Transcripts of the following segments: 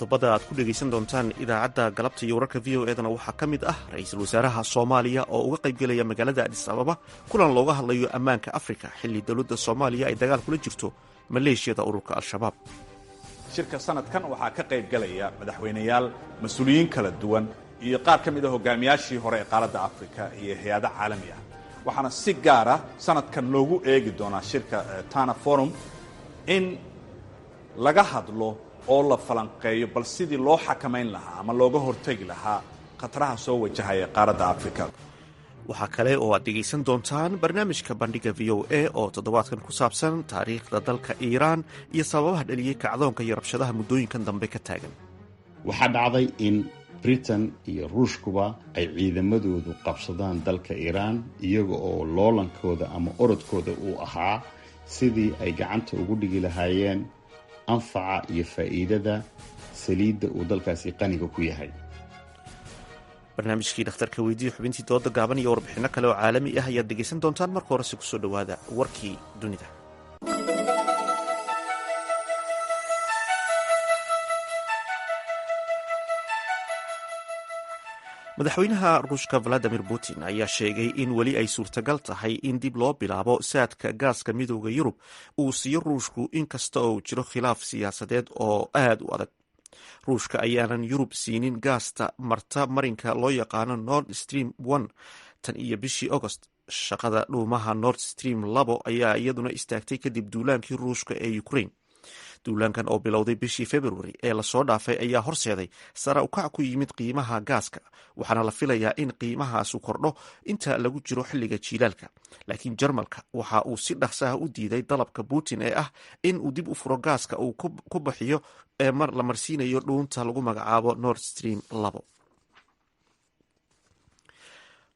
Qodobada aad ku dhegaysan doontaan idaacadda galabta iyo wararka VOA dana waxaa ka mid ah ra-iisul wasaaraha Soomaaliya oo uga qaybgelaya magaalada Adis Ababa kulan looga hadlayo ammaanka Afrika, xilli dowladda Soomaaliya ay dagaal kula jirto maleeshiyada ururka Al-Shabaab. Shirka sanadkan waxaa ka qayb galaya madaxweyneyaal, mas-uuliyiin kala duwan iyo qaar ka mid a hogaamiyaashii hore ee qaaradda Afrika iyo hay-ado caalami ah. Waxaana si gaara sanadkan loogu eegi doonaa shirka Tana Forum in laga hadlo oo la falanqeeyo bal sidii loo xakamayn lahaa ama looga hortegi lahaa khataraha soo wajahaya qaaradda Afrika. Waxaa kale oo aad dhegaysan doontaan barnaamijka Bandhiga VOA oo toddobaadkan ku saabsan taariikhda dalka Iiraan iyo sababaha dhaliyey kacdoonka iyo rabshadaha muddooyinkan dambe ka taagan. Waxaa dhacday in Britain iyo Ruushkuba ay ciidamadoodu qabsadaan dalka Iiraan, iyaga oo loolankooda ama orodkooda uu ahaa sidii ay gacanta ugu dhigi lahaayeen anfaca iyo faa'iidada saliidda uu dalkaasi qaniga ku yahay. Barnaamijkii Dhakhtarka Weydiiya, xubintii dooda gaaban iyo warbixinno kale oo caalami ah ayaad dhegaysan doontaan. Marka horese kusoo dhowaada warkii dunida. Madaxweynaha Ruushka Valadimir Putin ayaa sheegay in weli ay suurtagal tahay in dib loo bilaabo saadka gaaska Midooda Yurub uu siiyo Ruushku, inkasta oo jiro khilaaf siyaasadeed oo aad u adag. Ruushka ayaanan Yurub siinin gaasta marta marinka loo yaqaano Nord Stream 1 tan iyo bishii Agost. Shaqada dhuumaha Nord Stream 2 ayaa iyaduna istaagtay kadib duulaankii Ruushka ee Ukraine. Duulaankan oo bilowday bishii February ee lasoo dhaafay ayaa horseeday sara ukac ku yimid qiimaha gaaska, waxaana la filayaa in qiimahaasu kordho inta lagu jiro xilliga jiilaalka. Laakiin Jarmalka waxa uu si dhaqsaha u diiday dalabka Putin ee ah in uu dib u furo gaaska uu ku bixiyo ee mar la marsiinayo dhuunta lagu magacaabo Nord Stream 2.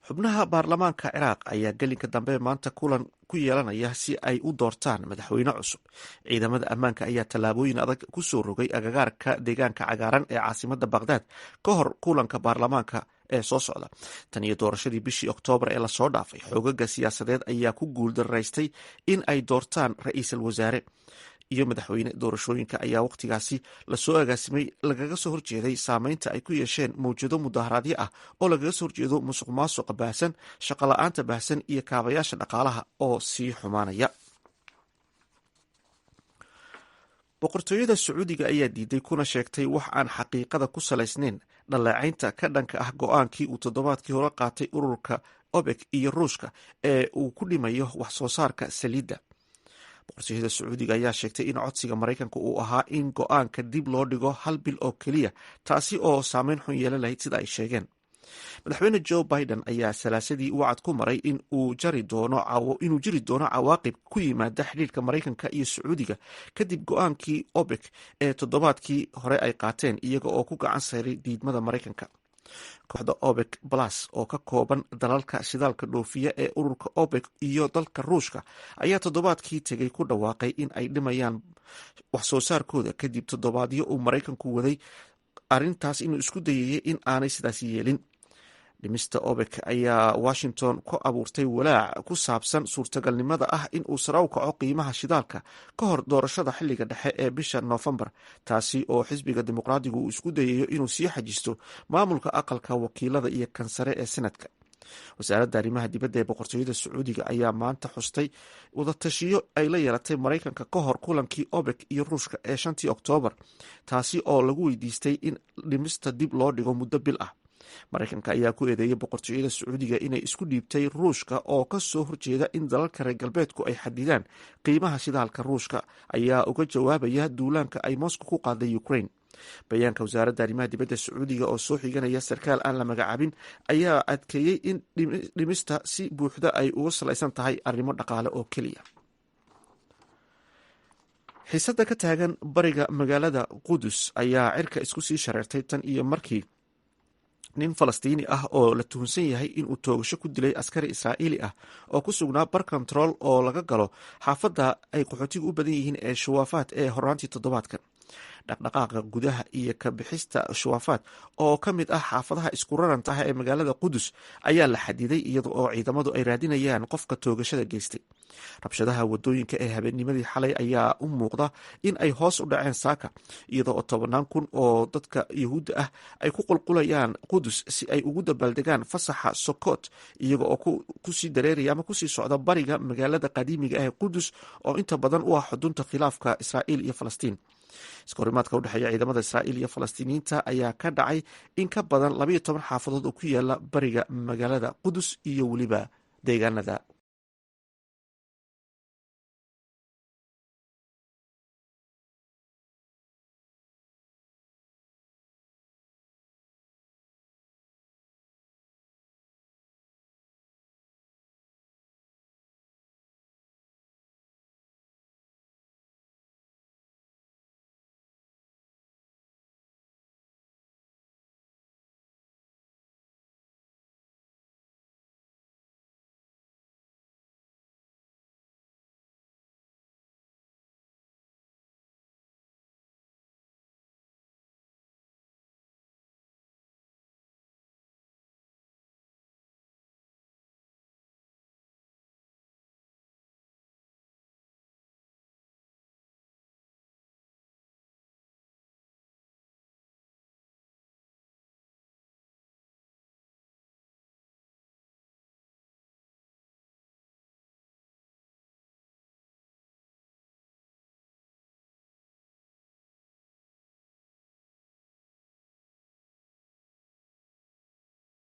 Xubnaha baarlamaanka Ciraaq ayaa gelinka dambe maanta kulan ku yeelanaya si ay u doortaan madaxweyne cusub. Ciidamada ammaanka ayaa tallaabooyin adag ku soo rogay agagaarka deegaanka cagaaran ee caasimada Baqhdaad ka hor kulanka baarlamaanka ee soo socda. Tan iyo doorashadii bishii Oktoobar ee lasoo dhaafay, xoogaga siyaasadeed ayaa ku guuldaraystay in ay doortaan ra-iisul wasaare iyo madaxweyne. Doorashooyinka ayaa waqtigaasi lasoo agaasimay lagaga soo horjeeday saameynta ay ku yeesheen mawjado mudaharaadyo ah oo lagaga soo horjeedo musuq maasuqa baahsan, shaqola'aanta baahsan iyo kaabayaasha dhaqaalaha oo sii xumaanaya. Boqortooyada Sacuudiga ayaa diiday kuna sheegtay wax aan xaqiiqada ku salaysnayn dhaleecaynta ka dhanka ah go-aankii uu toddobaadkii hore qaatay ururka OPEC iyo Ruushka ee uu ku dhimayo wax soo saarka saliidda. Boqortooyada Sacuudiga ayaa sheegtay in codsiga Maraykanka uu ahaa in go-aanka dib loo dhigo hal bil oo keliya, taasi oo saameyn xun yeelan lahayd, sida ay sheegeen. Madaxweyne Joe Biden ayaa Salaasadii wacad ku maray inuu jiri doono cawaaqib ku yimaada xidhiirka Maraykanka iyo Sacuudiga kadib go-aankii OPEC ee toddobaadkii hore ay qaateen, iyaga oo ku gacan sayray diidmada Maraykanka. Kooxda OPEC Plus oo ka kooban dalalka shidaalka dhoofiya ee ururka OPEC iyo dalka Ruushka ayaa toddobaadkii tegay ku dhawaaqay in ay dhimayaan wax soo saarkooda, kadib toddobaadyo uu Maraykanku waday arrintaas inuu isku dayayay in aanay sidaasi yeelin. Dhimista OPEC ayaa Washington ku abuurtay walaac ku saabsan suurtagalnimada ah in uu sara u kaco qiimaha shidaalka ka hor doorashada xilliga dhexe ee bisha Noofembar, taasi oo xisbiga Dimuqraadigu uu isku dayayo inuu sii xajisto maamulka Aqalka Wakiilada iyo kan sare ee Senadka. Wasaaradda arrimaha dibadda ee Boqortooyada Sacuudiga ayaa maanta xustay wadatashiyo ay la yeelatay Maraykanka ka hor kulankii OPEC iyo Ruushka ee 5-tii Oktoobar, taasi oo lagu weydiistay in dhimista dib loo dhigo muddo bil ah. Maraykanka ayaa ku eedeeyay Boqortooyada Sacuudiga inay isku dhiibtay Ruushka oo ka soo horjeeda in dalalka reer galbeedku ay xadidaan qiimaha shidaalka. Ruushka ayaa uga jawaabaya duulaanka ay Moscow ku qaaday Ukraine. Bayaanka wasaaradda arrimaha dibadda Sacuudiga oo soo xiganaya sarkaal aan la magacaabin ayaa adkeeyey in dhimista si buuxda ay uga salaysan tahay arrimo dhaqaale oo keliya. Xiisada ka taagan bariga magaalada Qudus ayaa cirka isku sii shareertay tan iyo markii nin Falastiini ah oo la tuhunsan yahay inuu toogasho ku dilay askari Israa'iili ah oo ku sugnaa bar control oo laga galo xaafadda ay qaxootigu u badan yihiin ee Shuwaafaat ee horaantii toddobaadkan. Dhaqdhaqaaqa gudaha iyo ka bixista Shuwaafaat oo ka mid ah xaafadaha isku raranta ah ee magaalada Qudus ayaa la xadiday, iyada oo ciidamadu ay raadinayaan qofka toogashada geystay. Rabshadaha wadooyinka ee habeennimadii xalay ayaa u muuqda in ay hoos u dhaceen saaka, iyadoo oo 10,000 oo dadka Yuhuudda ah ay ku qulqulayaan Qudus si ay ugu dabaaldegaan fasaxa Sokot, iyaga oo kusii dareeraya ama kusii socda bariga magaalada qadiimiga ah ee Qudus, oo inta badan u ah xudunta khilaafka Israa'iil iyo Falastiin. Iskahorimaadka udhexeeya ciidamada Israa'iil iyo Falastiiniyiinta ayaa ka dhacay in ka badan 12 xaafadood oo ku yaala bariga magaalada Qudus iyo weliba deegaanada.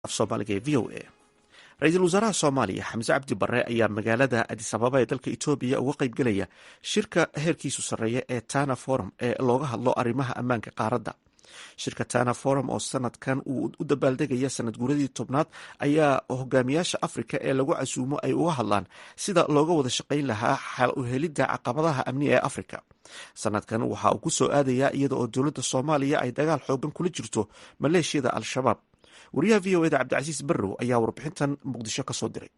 Af Soomaaliga ee VOA. Ra-iisul wasaaraha Soomaaliya Xamse Cabdi Barre ayaa magaalada Adis Ababa ee dalka Etoobiya uga qaybgelaya shirka heerkiisu sarreeya ee Tana Forum ee looga hadlo arrimaha ammaanka qaaradda. Shirka Tana Forum oo sanadkan uu u dabaaldegaya sanad guuradii 10aad ayaa hogaamiyaasha Afrika ee lagu casuumo ay uga hadlaan sida looga wada shaqayn lahaa xal u helidda caqabadaha amniga ee Afrika. Sanadkan waxa uu ku soo aadayaa iyada oo dowladda Soomaaliya ay dagaal xoogan kula jirto maleeshiyada Al-Shabaab. Wariyaha VOA da Cabdicasiis Barrow ayaa warbixintan Muqdisho ka soo diray.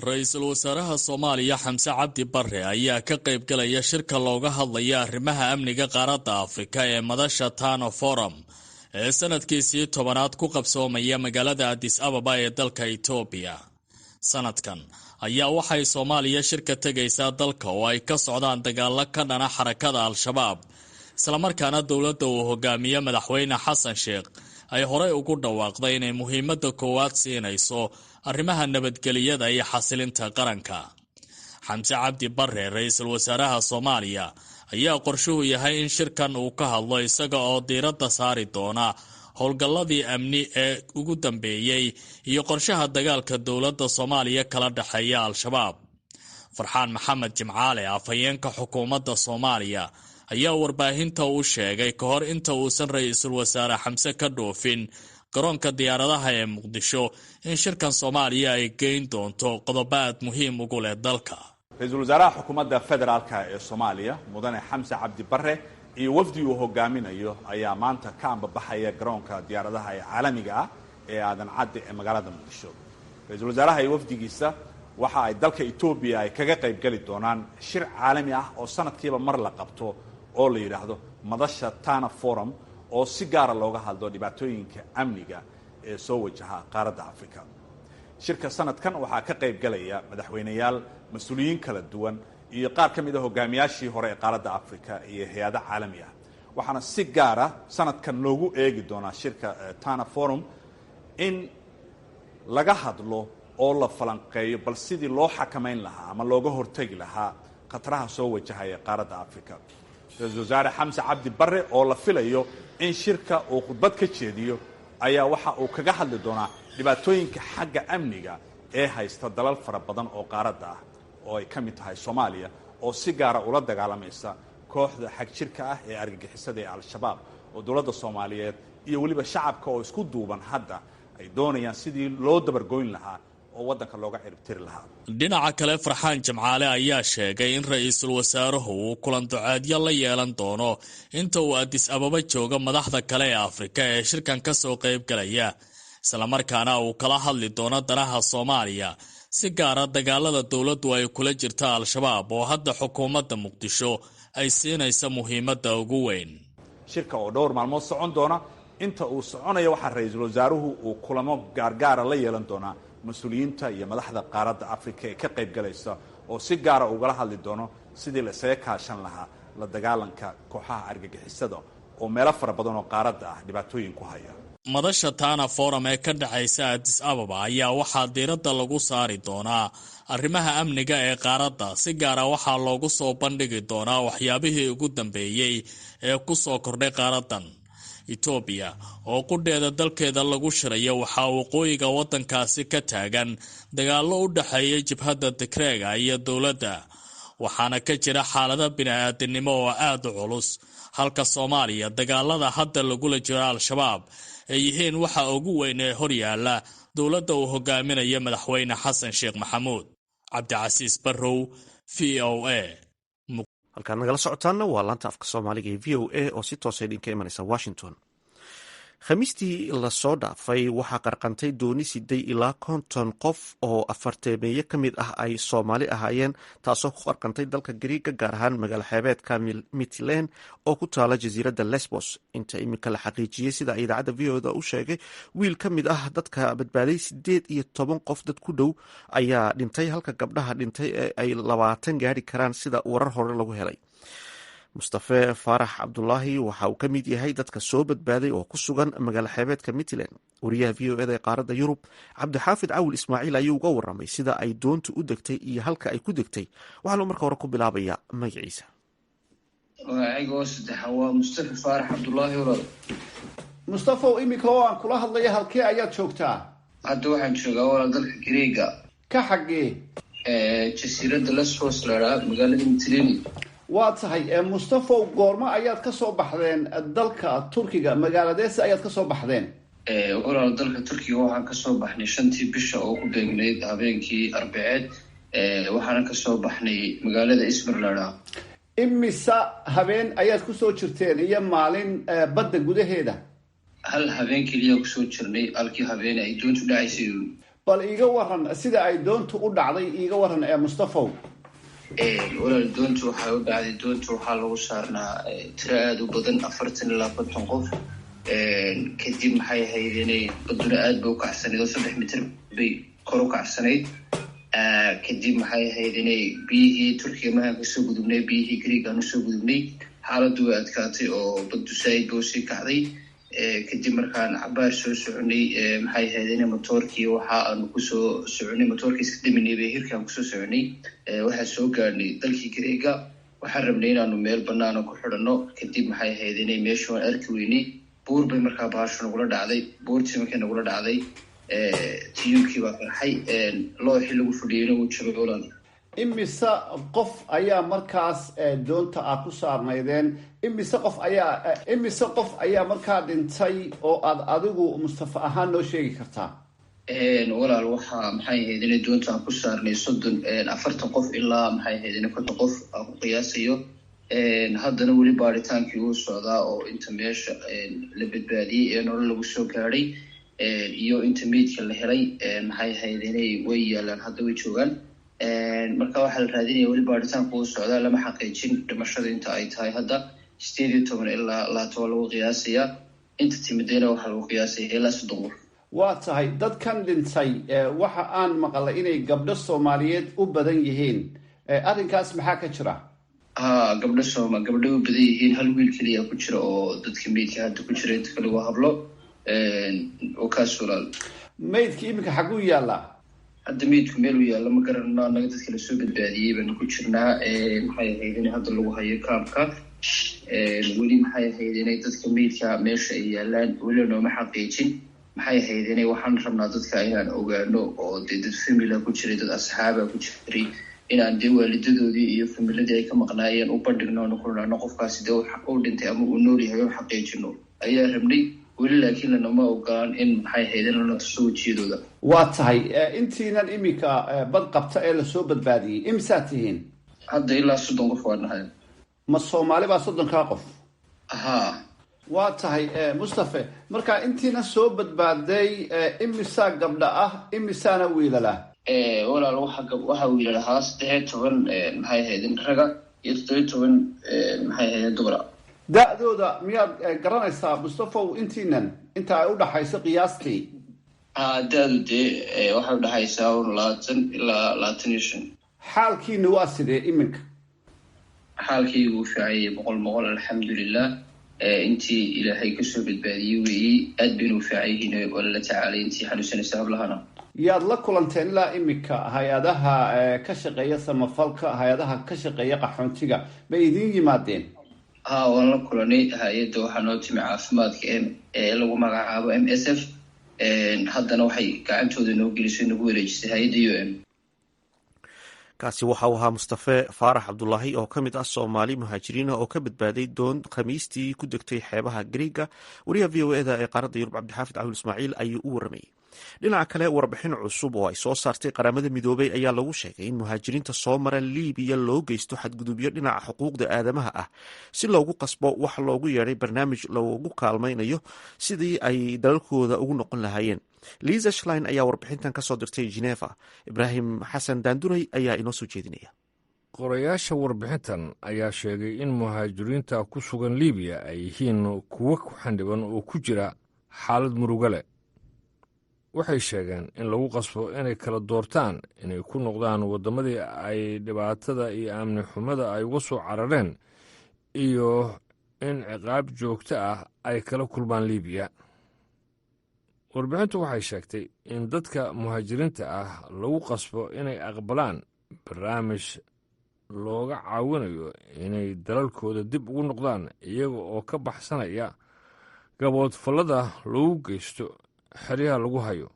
Ra-iisul wasaaraha Soomaaliya Xamse Cabdi Barre ayaa ka qaybgalaya shirka looga hadlaya arrimaha amniga qaaradda Afrika ee madasha Tano Forum ee sanadkiisii 10aad ku qabsoomaya magaalada Adis Ababa ee dalka Itoobiya. Sanadkan ayaa waxay Soomaaliya shirka tegaysaa dalka oo ay ka socdaan dagaalo ka dhana xarakada Al-Shabaab, islamarkaana dowladda uu hogaamiye madaxweyne Xasan Sheekh ay horey ugu dhawaaqday inay muhiimadda koowaad siinayso arrimaha nabadgeliyada iyo xasilinta qaranka. Xamse Cabdi Barre, ra-iisul wasaaraha Soomaaliya, ayaa qorshuhu yahay in shirkan uu ka hadlo, isaga oo diiradda saari doona howlgalladii amni ee ugu dambeeyey iyo qorshaha dagaalka dowladda Soomaaliya kala dhexeeya Al-Shabaab. Farxaan Maxamed Jimcaale, afhayeenka xukuumadda Soomaaliya, ayaa warbaahinta u sheegay ka hor inta uusan ra-iisul wasaare Xamse ka dhoofin garoonka diyaaradaha ee Muqdisho in shirkan Soomaaliya ay geyn doonto qodobo aad muhiim ugu leh dalka. Ra-iisul wasaaraha xukuumadda federaalka ee Soomaaliya, mudane Xamse Cabdi Barre, iyo wafdi uu hogaaminayo ayaa maanta ka ambabaxaya garoonka diyaaradaha ee caalamiga ah ee Aadan Cadde ee magaalada Muqdisho. Ra-iisul wasaaraha iyo wafdigiisa waxa ay dalka Etoobiya ay kaga qaybgeli doonaan shir caalami ah oo sanadkiiba mar la qabto oo la yidhaahdo madasha Tana Forum, oo si gaara looga hadlo dhibaatooyinka amniga ee soo wajaha qaaradda Afrika. Shirka sanadkan waxaa ka qayb galaya madaxweyneyaal, mas-uuliyiin kala duwan iyo qaar ka mid a hogaamiyaashii hore ee qaaradda Afrika iyo hay-ado caalami ah. Waxaana si gaara sanadkan loogu eegi doonaa shirka Tana Forum in laga hadlo oo la falanqeeyo bal sidii loo xakamayn lahaa ama looga hortegi lahaa khataraha soo wajahaya qaaradda Afrika. Ra-iisul wasaare Xamse Cabdi Barre oo la filayo in shirka uu khudbad ka jeediyo ayaa waxa uu kaga hadli doonaa dhibaatooyinka xagga amniga ee haysta dalal fara badan oo qaaradda ah, oo ay ka mid tahay Soomaaliya, oo si gaara ula dagaalamaysa kooxda xagjirka ah ee argagixisada ee Al-Shabaab, oo dowladda Soomaaliyeed iyo weliba shacabka oo isku duuban hadda ay doonayaan sidii loo dabargoyn lahaa oo waddanka looga ciribtiri lahaa. Dhinaca kale, Farxaan Jimcaale ayaa sheegay in ra-iisul wasaaruhu uu kulan duceedyo la yeelan doono inta uu Adis Ababa joogo madaxda kale ee Afrika ee shirkan ka soo qaybgalaya, islamarkaana uu kala hadli doono danaha Soomaaliya, si gaara dagaalada dowladdu ay kula jirta Al-Shabaab oo hadda xukuumadda Muqdisho ay siinaysa muhiimadda ugu weyn. Shirka oo dhowr maalmood socon doona, inta uu soconayo waxaa ra-iisul wasaaruhu uu kulamo gaargaara la yeelan doonaa mas-uuliyiinta iyo madaxda qaaradda Afrika ee ka qayb galaysa, oo si gaara ugala hadli doono sidii la isaga kaashan lahaa la dagaalanka kooxaha argagixisada oo meelo fara badan oo qaaradda ah dhibaatooyin ku haya. Madasha Tana Forum ee ka dhexaysa Addis Ababa ayaa waxaa diiradda lagu saari doonaa arrimaha amniga ee qaaradda. Si gaara waxaa loogu soo bandhigi doonaa waxyaabihii ugu dambeeyey ee ku soo kordhay qaaraddan. Itoobiya oo qudheeda dalkeeda lagu shirayo, waxaa waqooyiga waddankaasi ka taagan dagaallo u dhexeeya jabhadda Tigreega iyo dowladda, waxaana ka jira xaalado bini-aadinimo oo aada u culus, halka Soomaaliya dagaalada hadda lagula jiro Al-Shabaab ay yihiin waxa ugu weyn ee horyaala dowladda uu hogaaminayo Madaxweyne Xasan Sheekh Maxamuud. Cabdicasiis Barrow, VOA. Halkaad nagala socotaanna waa laanta afka Soomaaliga ee VOA oo si toosa idinka imanaysa Washington. Khamiistii lasoo dhaafay waxaa qarqantay dooni siday ilaa 50 qof oo afarteemeeye ka mid ah ay Soomaali ahaayeen, taasoo ku qarqantay dalka Gariiga, gaar ahaan magaalo xeebeedka Mitlen oo ku taala jasiiradda Lesbos. Inta iminka la xaqiijiyey, sida idaacadda VOA da u sheegay wiil ka mid ah dadka badbaaday, 18 qof dad ku dhow ayaa dhintay, halka gabdhaha dhintay ee ay 20 gaari karaan, sida warar hore lagu helay. Mustafe Faarax Cabdulaahi waxa uu ka mid yahay dadka soo badbaaday oo ku sugan magaalo xeebeedka Mitland. Wariyaha VOA da ee qaaradda Yurub, Cabdixaafid Cawil Ismaaciil, ayuu uga waramay sida ay doontu u degtay iyo halka ay ku degtay. Waxaanu marka hore ku bilaabaya magaciisa. Magacayga oo saddexa waa Mustafa Faarax Cabdulaahi, walaal. Mustafaw, iminka oo aan kula hadlaya halkee ayaad joogtaa? Hadda waxaan joogaa, walaal, dalka Greega. Ka xaggee? Jasiiradda Lesbos la idhaha, magaalada Mitilini. Waa tahay, Mustafaw, goormo ayaad ka soo baxdeen dalka Turkiga? Magaaladeese ayaad ka soo baxdeen? Walaal, dalka Turkiga waxaan kasoo baxnay 5-tii bisha oo ku beegnayd habeenkii Arbaceed, waxaana kasoo baxnay magaalada Ismir la idhaha. Imisa habeen ayaad kusoo jirteen iyo maalin badda gudaheeda? Hal habeen keliya kusoo jirnay, halkii habeen ay doontu dhacaysay. Bal iiga waran sida ay doontu u dhacday, iiga waran ee Mustafaw. Walaal, doontu waxay u dhacday, doontu waxaa lagu saarnaa tiro aada u badan, 40 ilaa 50 qof. Kadib maxay ahayd inay baduna aada bay u kacsanayd oo 3 mitir bay kor u kacsanayd. Kadib maxay ahayd inay biyihii Turkiga mahaan kasoo gudubnay, biyihii Greeg aan usoo gudubnay, xaaladdu way adkaatay oo baddu saaid ba usii kacday. Kadib markaan cabaar soo soconay, maxay ahayd inay motoorkii waxa aanu kusoo soconay, motoorkii iska daminay bay hirkaan kusoo soconay. Waxaa soo gaadhnay dalkii Greega. Waxaan rabnay inaanu meel banaana ku xidhanno. Kadib maxay ahayd inay meesha waan arki weynay, buur bay markaa bahashu nagula dhacday. Buurtii markay nagula dhacday, tiyuubkii baa qarxay, looxii lagu fadhiyeyna wuu jabay, walaal. Imise qof ayaa markaas doonta aad ku saarnaydeen? Imise qof ayaa markaa dhintay oo aad adigu Mustafa ahaan noo sheegi kartaa? Walaal, waxaa maxay ahayd inay doonta aan ku saarnay 30, 40 qof ilaa maxay ahayd inay 50 qof aan ku qiyaasayo. Haddana weli baaritaankii wuu socdaa oo inta meesha la badbaadiyey ee nolol lagu soo gaadhay iyo inta meydka la helay maxay ahayd inay way yaalaan, hadda way joogaan. Marka waxaa la raadinaya, weli baaritaanku wuu socdaa, lama xaqiijin dhimashada inta ay tahay. Hadda 18 ilaa 20 lagu qiyaasayaa, inta timidayna waxaa lagu qiyaasaya ilaa 30 qof. Waa tahay, dadkan dhintay waxa aan maqalay inay gabdho Soomaaliyeed u badan yihiin. Arrinkaas maxaa ka jira? Ha, gabdho u badan yihiin. Hal wiil keliya ku jira oo dadka meydka hadda ku jira, inta kale waa hablo oo kaas, walaal. Meydka iminka xaguu yaallaa? Hadda meydku meel u yaalla ma garanano. Annaga dadka lasoo badbaadiyey baanu ku jirnaa. Maxay ahayd in hadda lagu hayo kaamka weli, maxay ahayd inay dadka meydka meesha ay yaalaan weli nooma xaqiijin. Maxay ahayd inay waxaan rabnaa dadka inaan ogaano oo dee dad famila ku jiray, dad asxaaba ku jiray, inaan dee waalidadoodii iyo familadii ay ka maqnaayeen u bandhigno, onu kulnaano qofkaasi dee uu dhintay ama uu nool yahay, u xaqiijino ayaa rabnay weli, laakiin lanama ogolaan in maxay ahayd in lana tuso wejiyadooda. Waa tahay, intiinan iminka bad qabta ee lasoo badbaadiyey imisaad tihiin? Hadda ilaa 30 qof waa nahay. Ma Soomaali baa 30-kaa qof? Ha. Waa tahay, Mustafe, marka intiina soo badbaaday imisaa gabdha ah, imisaana wiilala? Walaal, waxaa wiilal ahaa 13 maxay ahayd raga iyo 17 maxay ahayd dumara. Da-dooda miyaad garanaysaa, Mustafow, intiinan inta ay udhaxayso qiyaastii? Ha, da-du dee waxay udhaxaysaa un 20 ilaa 25. Xaalkiina waa sidee iminka? Xaalkaygu u fiicanyay 100%, alxamdulilah. Intii Ilaahay kasoo badbaadiyey weeyey, aad bayna u fiican yihiin, waa lala tacaalay intii xanuunsanaysa hablahana. Yaad la kulanteen ilaa iminka? Hay-adaha ka shaqeeya samafalka, hay-adaha ka shaqeeya qaxoontiga, ma idiin yimaadeen? Ha, waan la kulanay. Hay-adda waxaa noo timi caafimaadka ee lagu magacaabo MSF. Haddana waxay gacantooda noo gelisay, nagu wareejisay hay-adda UM. Kaasi waxa uu ahaa Mustafe Faarax Cabdulaahi oo ka mid ah Soomaali muhaajiriina oo ka badbaaday doon Khamiistii ku degtay xeebaha Griiga. Wariyaha VOA-da ee qaaradda Yurub, Cabdixaafid Cawil Ismaaciil, ayuu u waramayey. Dhinaca kale, warbixin cusub oo ay soo saartay Qaramada Midoobay ayaa lagu sheegay in muhaajiriinta soo mara Liibiya loo geysto xadgudubyo dhinaca xuquuqda aadamaha ah, si loogu qasbo wax loogu yeedhay barnaamij loogu kaalmaynayo sidii ay dalalkooda ugu noqon lahaayeen. Liisa Schlein ayaa warbixintan kasoo dirtay Geneva. Ibraahim Xasan Daandunay ayaa inoo soo jeedinaya. Qorayaasha warbixintan ayaa sheegay in muhaajiriinta ku sugan Liibiya ay yihiin kuwo ku xandhiban oo ku jira xaalad murugo leh. Waxay sheegeen in lagu qasbo inay kala doortaan inay ku noqdaan waddamadii ay dhibaatada iyo amni xumada ay uga soo carareen iyo in ciqaab joogto ah ay kala kulmaan Liibiya. Warbixintu waxay sheegtay in dadka muhaajiriinta ah lagu qasbo inay aqbalaan barnaamij looga caawinayo inay dalalkooda dib ugu noqdaan, iyaga oo ka baxsanaya gaboodfallada loogu geysto xeryaha lagu hayo.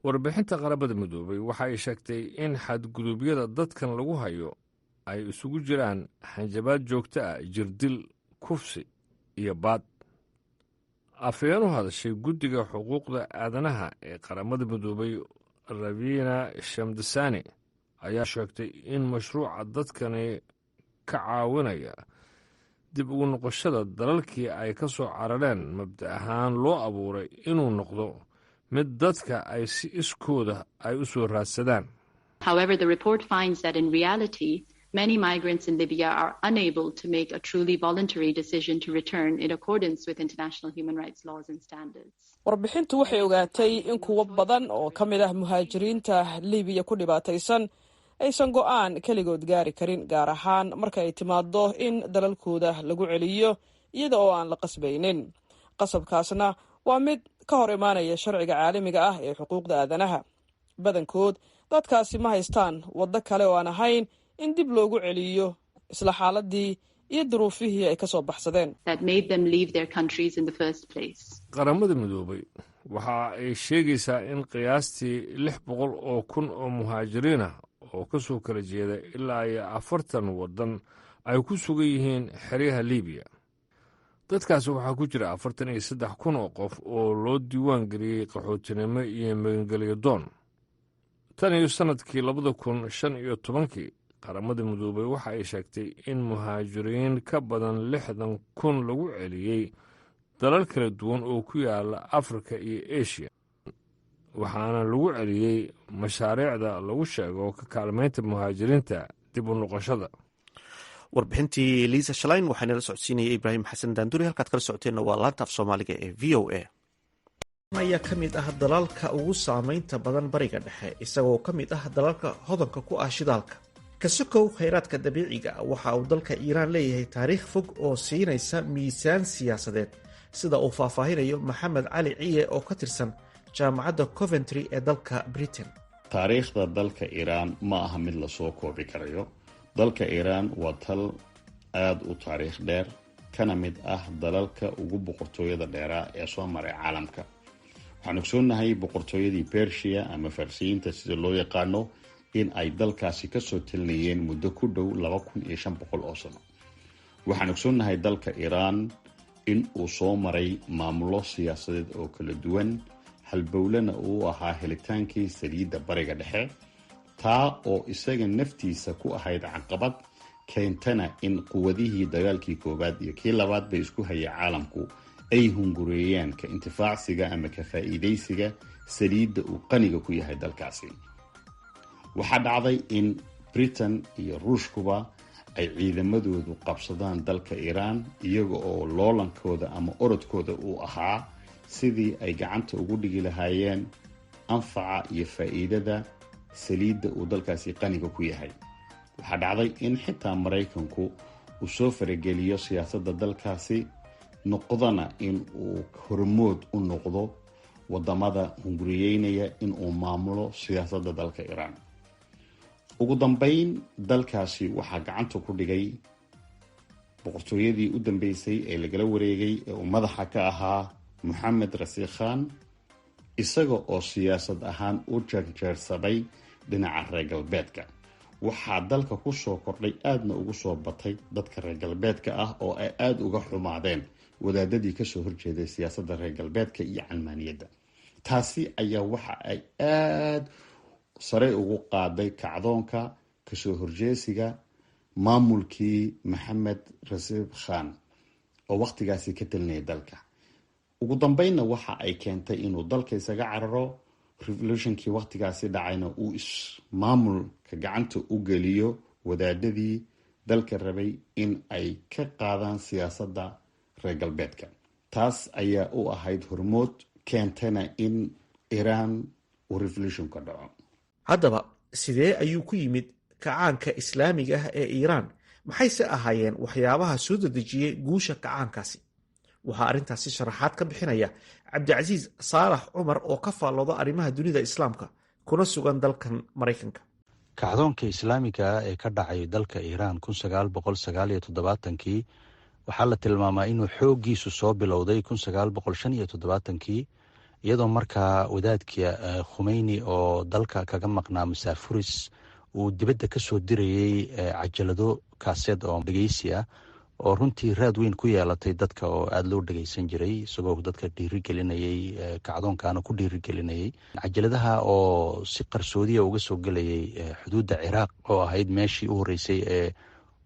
Warbixinta Qaramada Midoobay waxa ay sheegtay in xadgudubyada dadkan lagu hayo ay isugu jiraan hanjabaad joogto ah, jirdil, kufsi iyo baad. Afhayeen u hadashay Guddiga Xuquuqda Aadanaha ee Qaramada Midoobay, Ravina Shamdasani, ayaa sheegtay in mashruuca dadkani ka caawinaya dib ugu noqoshada dalalkii ay ka soo carareen mabda ahaan loo abuuray inuu noqdo mid dadka ay si iskooda ay u soo raadsadaan. However, the report finds that in reality, many migrants in Libya are unable to make a truly voluntary decision to return in accordance with international human rights laws and standards. Warbixintu waxay ogaatay in kuwo badan oo ka mid ah muhaajiriinta Libiya ku dhibaataysan aysan go'aan keligood gaari karin, gaar ahaan marka ay timaado in dalalkooda lagu celiyo iyada oo aan la qasbaynin. Qasabkaasna waa mid ka hor imaanaya sharciga caalamiga ah ee xuquuqda aadanaha. Badankood dadkaasi ma haystaan waddo kale oo aan ahayn in dib loogu celiyo isla xaaladii iyo duruufihii ay ka soo baxsadeen. That made them leave their countries in the first place. Qaramada Midoobay waxa ay sheegaysaa in qiyaastii 600,000 oo muhaajiriin ah oo ka soo kala jeeda ilaa iyo 40 waddan ay ku sugan yihiin xeryaha Liibiya. Dadkaasi waxaa ku jira 43,000 oo qof oo loo diiwaan geliyey qaxootinimo iyo magangelyo doon. Tan iyo sannadkii 2015-kii, Qaramada Midoobay waxa ay sheegtay in muhaajiriin ka badan 60,000 lagu celiyey dalal kala duwan oo ku yaala Afrika iyo Eshiya, waxaana lagu celiyey mashaariicda lagu sheego ka kaalmaynta muhaajiriinta dib u noqoshada. Warbixintii Liisa Schlein waxaa nala socodsiinaya Ibraahim Xasan Daanduri. Halkaad kala socoteenna waa laanta af Soomaaliga ee VOA. Ayaa ka mid ah dalalka ugu saameynta badan Bariga Dhexe, isagoo ka mid ah dalalka hodanka ku ah shidaalka. Kasokow khayraadka dabiiciga, waxa uu dalka Iiraan leeyahay taariikh fog oo siinaysa miisaan siyaasadeed, sida uu faahfaahinayo Maxamed Cali Ciye oo ka tirsan Jaamacadda Coventry ee dalka Britain. Taariikhda dalka Iiraan ma aha mid lasoo koobi karayo. Dalka Iiraan waa dal aada u taariikh dheer, kana mid ah dalalka ugu boqortooyada dheeraa ee soo maray caalamka. Waxaan ogsoonnahay boqortooyadii Bersia ama Farsiyiinta sida loo yaqaano in ay dalkaasi kasoo talinayeen muddo ku dhow 2500 oo sano. Waxaan ogsoonnahay dalka Iiraan in uu soo maray maamulo siyaasadeed oo kala duwan, halbowlena uu ahaa helitaankii saliidda Bariga Dhexe, taa oo isaga naftiisa ku ahayd caqabad keentana in quwadihii dagaalkii koowaad iyo kii labaad bay isku hayay caalamku ay hungureeyaan ka intifaacsiga ama ka faa'iidaysiga saliidda uu qaniga ku yahay dalkaasi. Waxaa dhacday in Britain iyo Ruushkuba ay ciidamadoodu qabsadaan dalka Iiraan, iyaga oo loolankooda ama orodkooda uu ahaa sidii ay gacanta ugu dhigi lahaayeen anfaca iyo faa'iidada Saliidda uu dalkaasi qaniga ku yahay. Waxaa dhacday in xitaa Maraykanku uu soo farageliyo siyaasadda dalkaasi, noqdana in uu hormood u noqdo wadamada hunguriyeynaya in uu maamulo siyaasadda dalka Iiraan. Ugu dambeyn, dalkaasi waxaa gacanta ku dhigay boqortooyadii u dambeysay ee lagala wareegay ee uu madaxa ka ahaa Moxamed Reza Khan, isaga oo siyaasad ahaan u jeerjeersaday dhinaca reer galbeedka. Waxaa dalka ku soo kordhay, aadna ugu soo batay, dadka reer galbeedka ah oo ay aada uga xumaadeen wadaadadii kasoo horjeeday siyaasadda reer galbeedka iyo calmaaniyadda. Taasi ayaa waxa ay aada sare ugu qaaday kacdoonka kasoo horjeesiga maamulkii Maxamed Reza Khan oo waqtigaasi ka talinaya dalka. Ugu dambeynna waxa ay keentay inuu dalka isaga cararo, revolutionkii waqtigaasi dhacayna uu ismaamulka gacanta u geliyo wadaadadii dalka rabay in ay ka qaadaan siyaasadda reer galbeedka. Taas ayaa u ahayd hormood keentana in Iiraan uu revolutionka dhaco. Haddaba, sidee ayuu ku yimid kacaanka Islaamiga ah ee Iiraan? Maxayse ahaayeen waxyaabaha soo dedejiyey guusha kacaankaasi? Waxaa arrintaasi sharaxaad ka bixinaya Cabdicasiis Saalax Cumar oo ka faallooda arrimaha dunida Islaamka kuna sugan dalkan Maraykanka. Kacdoonka Islaamiga ah ee ka dhacay dalka Iiraan 1979-kii waxaa la tilmaamaa inuu xooggiisu soo bilowday 1975-kii, iyadoo markaa wadaadka Khumeyni oo dalka kaga maqnaa masaafuris uu dibadda ka soo dirayey cajalado kaaseed oo dhegeysi ah oo runtii raad weyn ku yeelatay dadka oo aada loo dhegeysan jiray, isagoo dadka dhiirigelinayey, kacdoonkaana ku dhiirigelinayey. Cajaladaha oo si qarsoodiya uga soo gelayay xuduudda Ciraaq, oo ahayd meeshii u horreysay ee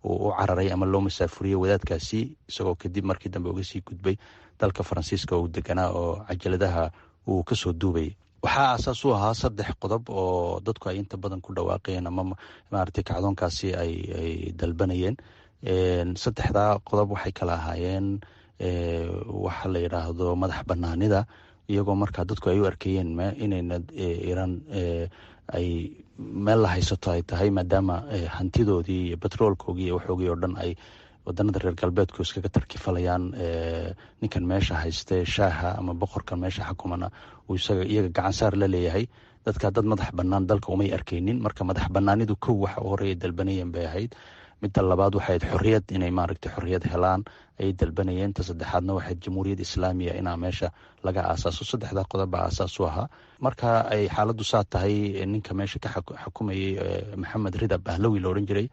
uu u cararay ama loo masaafuriyey wadaadkaasi, isagoo kadib markii dambe uga sii gudbay dalka Faransiiska uu deganaa oo cajaladaha uu kasoo duubayay. Waxaa aasaas u ahaa saddex qodob oo dadku ay inta badan ku dhawaaqayeen ama maaragtay kacdoonkaasi ay dalbanayeen. Saddexdaa qodob waxay kala ahaayeen waxa la yidhaahdo madax banaanida, iyagoo markaa dadku ay u arkayeen inayna Iiraan ay meel la haysato ay tahay, maadaama hantidoodii iyo batroolkoogii iyo waxoogii oo dhan ay wadanada reer galbeedku iskaga tarkifalayaan, ninkan meesha haystee shaaha ama boqorkan meesha xukumana uu isaga iyaga gacan saar la leeyahay. Dadka dad madax bannaan dalka umay arkaynin. Marka madax banaanidu kow waxa u horeeya dalbanayeen bay ahayd. Midda labaad waxay ahayd xorriyad, inay maaragtay xorriyad helaan ayay dalbanayeen. Ta saddexaadna waxayd jamhuuriyad Islaamiya inaa meesha laga aasaaso. Saddexdaa qodob baa aasaas u ahaa. Marka ay xaaladdu saa tahay, ninka meesha ka xukumayay, Maxamed Rida Bahlawi la odhan jiray,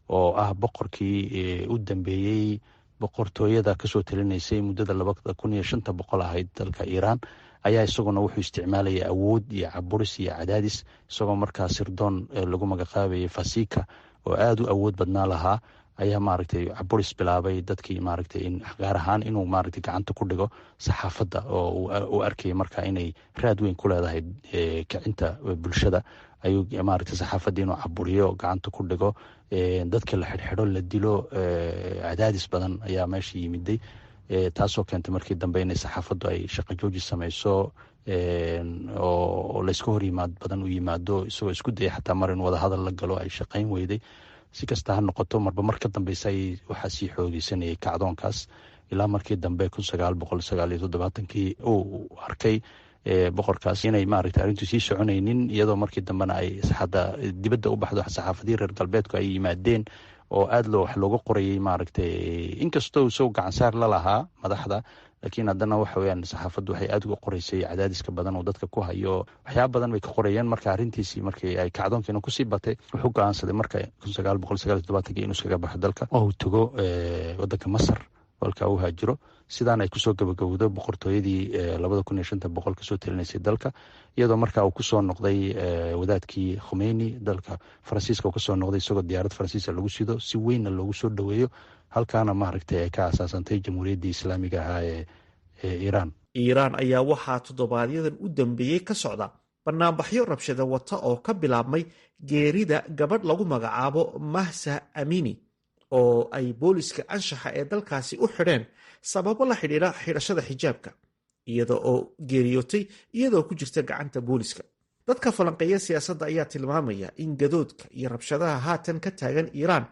oo ah boqorkii u dambeeyey boqortooyada kasoo talinaysay muddada 2500 ahayd dalka Iiraan, ayaa isaguna wuxuu isticmaalayay awood iyo caburis iyo cadaadis, isagoo markaa sirdoon lagu magacaabayay Fasika oo aada u awood badnaa lahaa ayaa maaragtay caburis bilaabay dadkii, maaragtay in gaar ahaan inuu maaragtay gacanta ku dhigo saxaafadda oo u arkayay markaa inay raad weyn ku leedahay kicinta bulshada. Ayuu maaragtay saxaafaddii inuu caburiyo, gacanta ku dhigo, dadka la xidhxidho, la dilo. Cadaadis badan ayaa meesha yimiday, taasoo keentay markii dambe inay saxaafaddu ay shaqo jooji sameyso oo layska hor yimaad badan u yimaado, isagoo isku dayay xataa mar in wadahadal la galo ay shaqayn weyday. Si kasta ha noqoto, marba mar ka dambeysa ayay waxaa sii xoogeysanayay kacdoonkaas, ilaa markii dambe 1979-kii uu arkay boqorkaas inay maaragtay arrintu sii soconaynin, iyadoo markii dambena ay xataa dibadda u baxdo saxaafadihii reer galbeedku ay yimaadeen oo aada loo wax looga qorayay maaragtay. Inkastoo isagoo gacansaar la lahaa madaxda, laakiin haddana waxa weyaan saxaafaddu waxay aada uga qoreysay cadaadiska badan oo dadka ku hayo, waxyaaba badan bay ka qorayeen. Marka arrintiisii markii ay kacdoonkiina kusii batay, wuxuu go-aansaday marka 1979-kii inuu iskaga baxo dalka oo uu tago wadanka Masar, halkaa uu haajiro. Sidaan ay kusoo gabagabowdo boqortooyadii 2500 kasoo talinaysay dalka, iyadoo markaa uu kusoo noqday wadaadkii Khumeyni dalka Faransiiska uu kasoo noqday, isagoo diyaarad Faransiiska lagu sido, si weynna loogu soo dhoweeyo, halkaana maaragtay ay ka aasaasantay jamhuuriyaddii Islaamiga ahaa ee Iiraan. Iiraan ayaa waxaa toddobaadyadan u dambeeyey ka socda banaanbaxyo rabshada wata oo ka bilaabmay geerida gabadh lagu magacaabo Mahsa Amini oo ay booliska anshaxa ee dalkaasi u xidheen sababo la xidhiidha xidhashada xijaabka, iyada oo geeriyootay iyadoo ku jirta gacanta booliska. Dadka falanqeeya siyaasadda ayaa tilmaamaya in gadoodka iyo rabshadaha haatan ka taagan Iiraan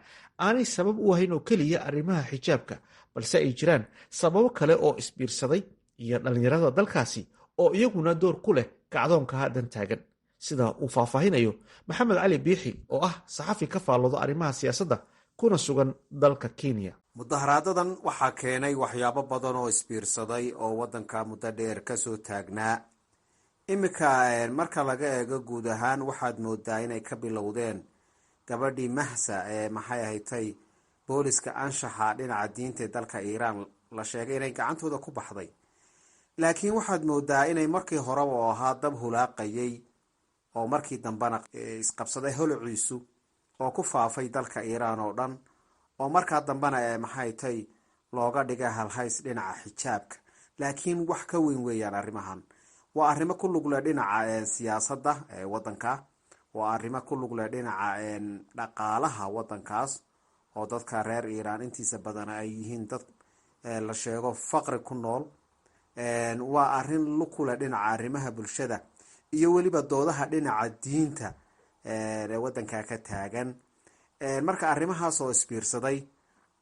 aanay sabab u ahayn oo keliya arrimaha xijaabka, balse ay jiraan sababo kale oo isbiirsaday iyo dhallinyarada dalkaasi oo iyaguna door ku leh kacdoonka haatan taagan, sida uu faahfaahinayo Maxamed Cali Biixi oo ah saxafi ka faallooda arrimaha siyaasadda kuna sugan dalka Kenya. Mudaharaadadan waxaa keenay waxyaabo badan oo isbiirsaday oo waddanka muddo dheer kasoo taagnaa. Iminka marka laga eego guud ahaan, waxaad moodaa inay ka bilowdeen gabadhii Mahsa ee maxay ahatay booliska anshaxa dhinaca diinta ee dalka Iiraan la sheegay inay gacantooda ku baxday. Laakiin waxaad moodaa inay markii horeba oo ahaa dab hulaaqayay oo markii dambena isqabsaday holociisu oo ku faafay dalka Iiraan oo dhan, oo markaa dambena ee maxay tay looga dhigay halhays dhinaca xijaabka. Laakiin wax ka weyn weeyaan arrimahan. Waa arrimo ku lugle dhinaca siyaasadda wadanka, waa arrimo ku lugle dhinaca dhaqaalaha wadankaas, oo dadka reer Iiraan intiisa badan ay yihiin dad la sheego faqri ku nool. Waa arrin lukule dhinaca arrimaha bulshada iyo weliba doodaha dhinaca diinta ee wadanka ka taagan. Marka arrimahaas oo isbiirsaday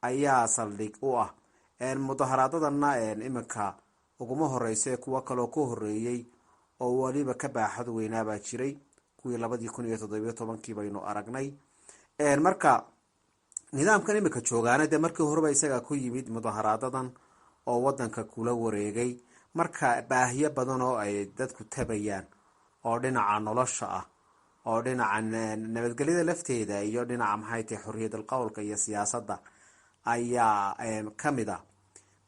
ayaa saldhig u ah mudaharaadadana. Iminka uguma horeyse, kuwo kaloo ka horeeyey oo weliba ka baaxad weynaabaa jiray, kuwii 2017-kii baynu aragnay. Marka nidaamkan iminka joogaana dee markii horeba isagaa ku yimid mudaharaadadan oo wadanka kula wareegay. Marka baahiyo badan oo ay dadku tabayaan oo dhinaca nolosha ah oo dhinaca nabadgelyada lafteeda iyo dhinaca maxay tahay xorriyadal qowlka iyo siyaasadda ayaa ka mid ah.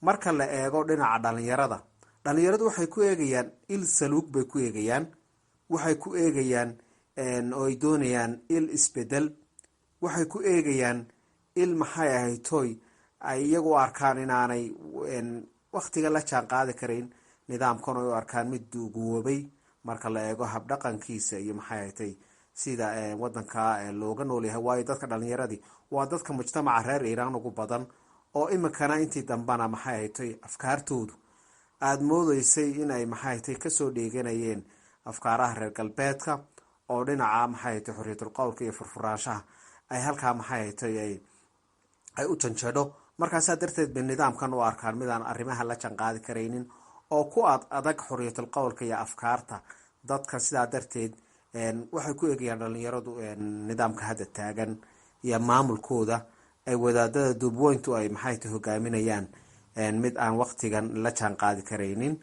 Marka la eego dhinaca dhalinyarada, dhalinyaradu waxay ku eegayaan il saluug bay ku eegayaan, waxay ku eegayaan oo ay doonayaan il isbedel, waxay ku eegayaan il maxay ahayd toy ay iyagu u arkaan inaanay wakhtiga la jaan qaadi karayn nidaamkan, oo ay u arkaan mid duugoobay marka la eego habdhaqankiisa iyo maxay ahatay sida wadanka looga noolyahay. Waayo dadka dhalinyaradii waa dadka mujtamaca reer Iiraan ugu badan, oo iminkana intii dambena maxay ahatay afkaartoodu aada moodeysay in ay maxay ahatay kasoo dheeganayeen afkaaraha reer galbeedka, oo dhinaca maxay ahatay xorriyatul qowlka iyo furfuraanshaha ay halkaa maxay ahatay ay u janjeedho. Markaasaa darteed bay nidaamkan u arkaan midaan arrimaha la janqaadi karaynin oo ku ad adag xorriyatul qowlka iyo afkaarta dadka. Sidaa darteed waxay ku eegayaan dhalinyaradu nidaamka hadda taagan iyo maamulkooda ay wadaadada duubweyntu ay maxay tahay hogaaminayaan mid aan waqtigan la jaan qaadi karaynin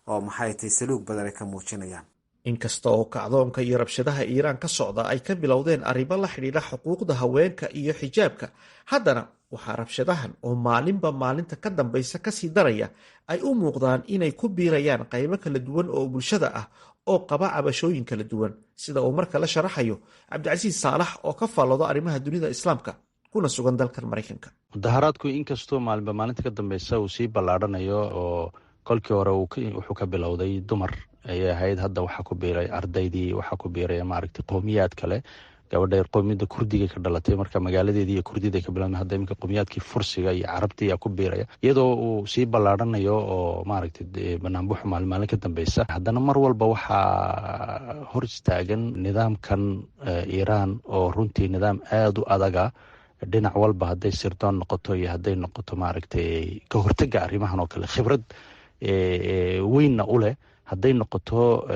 oo maxay tahay saluug badan ay ka muujinayaan. Inkasta oo kacdoonka iyo rabshadaha Iiraan ka socda ay ka bilowdeen arrimo la xidhiidha xuquuqda haweenka iyo xijaabka, haddana waxaa rabshadahan oo maalinba maalinta ka dambaysa kasii daraya ay u muuqdaan inay ku biirayaan qaybo kala duwan oo bulshada ah oo qaba cabashooyin kala duwan, sida uu marka la sharaxayo Cabdicasiis Saalax oo ka faallooda arrimaha dunida Islaamka kuna sugan dalkan Maraykanka. Mudaharaadku inkastoo maalinba maalinta ka dambeysa uu sii ballaadhanayo, oo kolkii hore wuxuu ka bilowday dumar ayay ahayd, hadda waxaa ku biiray ardaydii, waxaa ku biiray maaragtay qowmiyaad kale. Gabadha qowmiyadda Kurdiga ka dhalatay, marka magaaladeedii iyo Kurdida ka bilowday, hadda iminka qowmiyaadkii Fursiga iyo Carabta ayaa ku biiraya, iyadoo uu sii ballaadhanayo oo maaragtay banaanbuxu maalin maalin ka dambeysa. Haddana mar walba waxaa hor istaagan nidaamkan Iiraan oo runtii nidaam aada u adaga dhinac walba, hadday sirdoon noqoto iyo hadday noqoto maaragtay ka hortega arrimahan oo kale, khibrad weynna u leh hadday noqoto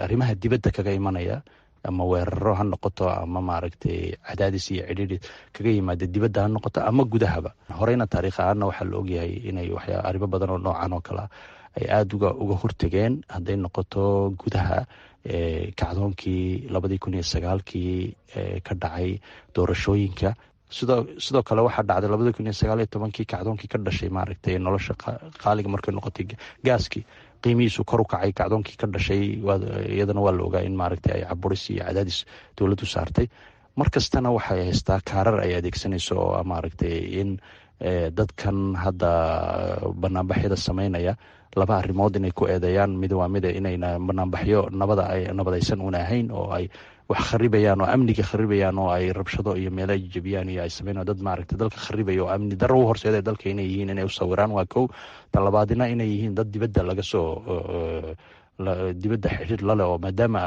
arrimaha dibadda kaga imanaya, ama weeraro ha noqoto ama maaragtay cadaadis iyo cidhiidhi kaga yimaada dibadda ha noqoto ama gudahaba. Horeyna taariikh ahaanna waxaa la ogyahay inay waxyaa arrimo badan oo noocan oo kale ay aada uga hortageen, hadday noqoto gudaha kacdoonkii 2009-kii ka dhacay doorashooyinka. Sidoo kale waxaa dhacday 2019-kii kacdoonkii ka dhashay maaragtay nolosha qaaliga markay noqotay, gaaskii qiimihiisu kor u kacay, kacdoonkii ka dhashay iyadana waa la ogaa in maaragtay ay caburis iyo cadaadis dowladdu saartay. Mar kastana waxay haystaa kaarar ay adeegsanayso oo maaragtay in dadkan hadda banaanbaxyada sameynaya laba arrimood inay ku eedeeyaan. Mid waa mida inayna banaanbaxyo nabada ay nabadaysan una ahayn oo ay wax kharibayaan oo amniga kharibayaan oo ay rabshado iyo meelo ay jebiyaan iyo ay sameynayaan, dad maaragtay dalka kharibaya oo amni darro u horseeday dalka inay yihiin inay u sawiraan, waa kow. Talabaadina inay yihiin dad dibadda laga soo Dibadda xidhiir laleh, oo maadaama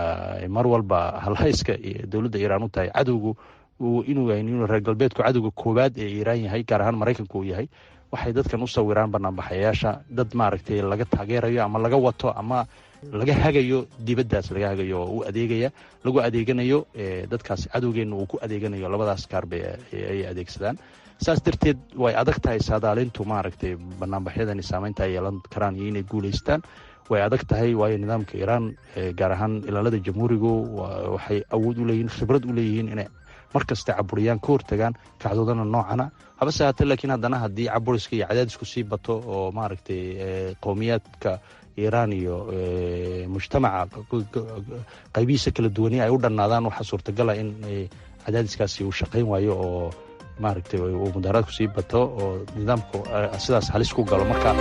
mar walba halhayska dowladda Iiraan u tahay cadowgu inuu reer galbeedku cadowga koowaad ee Iiraan yahay, gaar ahaan Maraykanku uu yahay, waxay dadkan u sawiraan banaanbaxayaasha dad maaragtay laga taageerayo ama laga wato ama laga hagayo dibaddaas, laga hagayo oo u adeegaya, lagu adeeganayo dadkaas, cadowgeenna uu ku adeeganayo. Labadaas kaar bay ay adeegsadaan. Saas darteed way adag tahay saadaalintu maaragtay banaanbaxyadani saameynta ay yeelan karaan iyo inay guulaystaan. Way adag tahay, waayo nidaamka Iiraan, gaar ahaan Ilaalada Jamhuurigu, waxay awood u leeyihiin, khibrad u leeyihiin inay mar kasta caburiyaan, ka hortagaan kacdoodana noocana. Habase haatee, laakiin haddana haddii caburiska iyo cadaadisku sii bato oo maaragtay qowmiyaadka Iiraan iyo mujtamaca qaybihiisa kala duwani ay u dhannaadaan, waxaa suurtagala in cadaadiskaasi uu shaqayn waayo oo maaragtay uu mudaharaadku sii bato oo nidaamku sidaas halis ku galo marka.